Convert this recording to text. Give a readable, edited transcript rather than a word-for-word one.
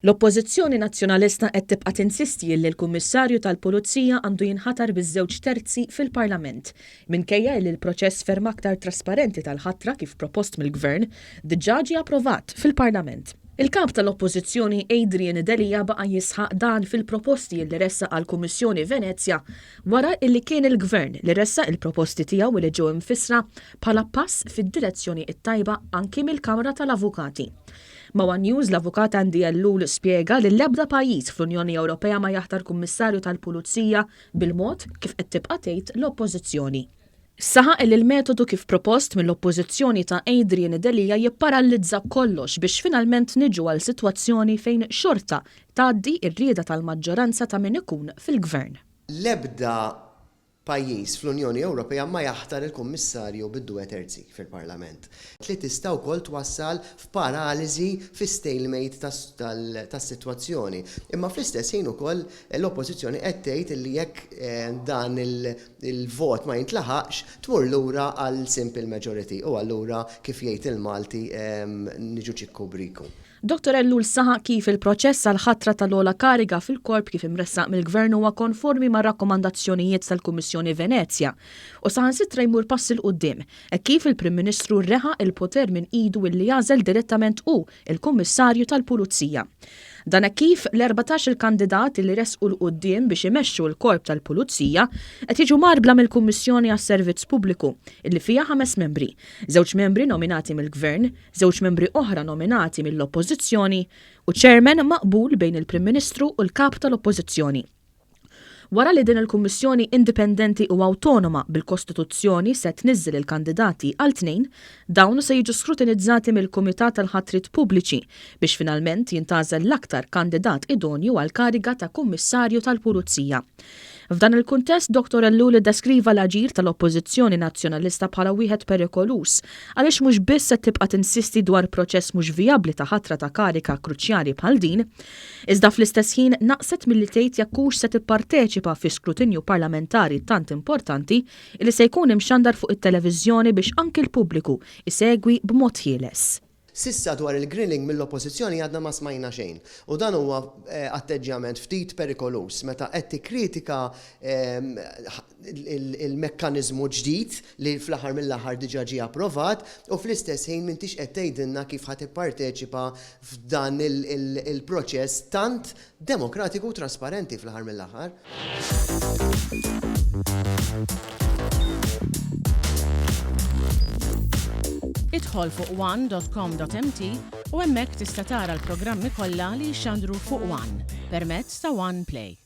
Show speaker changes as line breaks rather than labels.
L-Oppożizzjoni Nazzjonalista qed tibqa' tinsisti illi l-Kummissarju tal-Pulizija għandu jinħatar biż-żewġ terzi fil-Parlament, minkejja illi l-proċess ferm aktar trasparenti tal-ħatra kif propost mill-Gvern diġà ġie approvat fil-Parlament. Il-Kap tal-Oppożizzjoni Adrian Delia baqa' jisħaq dan fil-proposti illi ressaq għall-Kummissjoni Venezja wara illi kien il-Gvern li ressaq il-proposti tiegħu illi ġew imfissra bħala pass fid-direzzjoni t-tajba anki mill-Kamra tal-Avukati. Ma' one News, l-Avukat Andy Ellul spjega li l-ebda pajjiż fl-Unjoni Ewropea ma jaħtar Kummissarju tal-Pulizija bil-mod kif qed tibqa' tgħid l-Oppożizzjoni. Saħaq li l-metodu kif propost mill-Oppożizzjoni ta' Adrian Delia jipparallizza kollox biex finalment niġu għal sitwazzjoni fejn xorta tgħaddi r-rieda tal-maġġoranza ta' min ikun fil-Gvern.
L-ebda pajjiż fl-Unjoni Ewropea ma jaħtar il-Kummissarju bid-due terzi fil-Parlament, li tista' wkoll twassal f'paraliżi, fi stalemate tas-sitwazzjoni. Imma fl-istess ħin ukoll l-Oppożizzjoni qed tgħid li jekk dan il-vot ma jintlaħaqx tmur lura għal simple majority u allura kif jgħid il-Malti niġu ċikku briku.
Dottor Ellul saħaq kif il-proċess għall-ħatra tal-ogħla kariga fil-Korp kif imressaq mill-Gvern huwa konformi mar-rakkomandazzjonijiet tal-Kummissjoni Venezja u saħansitra jmur pass 'il quddiem hekk kif il-Prim Ministru reħa l-poter minn idu illi jagħżel direttament hu l-Kummissarju tal-Pulizija. Dan hekk kif l-erbatax-il kandidat illi resqu 'l quddiem biex imexxu l-Korp tal-Pulizija qed jiġu mgħarbla mill-Kummissjoni għas-Servizz Pubbliku illi fiha ħames membri, żewġ membri nominati mill-Gvern, żewġ membri oħra nominati mill-Oppożizzjoni u chairman maqbul bejn il-Prim Ministru u l-Kap tal-Oppożizzjoni. Wara li din il-Kummissjoni indipendenti u awtonoma bil-Kostituzzjoni se tniżżel il-kandidati għal tnejn, dawn se jiġu skrutinizzati mill-Kumitat għall-Ħatriet Pubbliċi biex finalment jintgħażel l-aktar kandidat idonju għall-kariga ta' Kummissarju tal-Pulizija. F'dan il-kuntest, Dottor Ellul iddeskriva l-aġir tal-Oppożizzjoni Nazzjonalista bħala wieħed perikoluż għaliex mhux biss qed tibqa' tinsisti dwar proċess mhux vijabbli ta' ħatra ta' karika kruċjali bħal din, iżda fl-istess ħin naqset milli tgħid jekk hux se tipparteċipa fi skrutinju parlamentari tant importanti li se jkun imxandar fuq it-televiżjoni biex anki l-pubbliku jsegwi b'mod ħieles.
S'issa dwar il-grilling mill-Oppożizzjoni għadna ma smajna xejn. U dan huwa atteġġjament ftit perikoluż meta qed tikkritika il-mekkaniżmu ġdid li fl-aħħar mill-aħħar diġà ġie approvat u fl-istess ħin m'intix qed tgħidilna kif ħa tipparteċipa f'dan il-proċess tant demokratiku u trasparenti fl-aħħar mill-aħħar.
Idħol fuq one dot com dot mt u hemmhekk tista' tara l-programmi kollha li jixxandru fuq one permezz ta' One Play.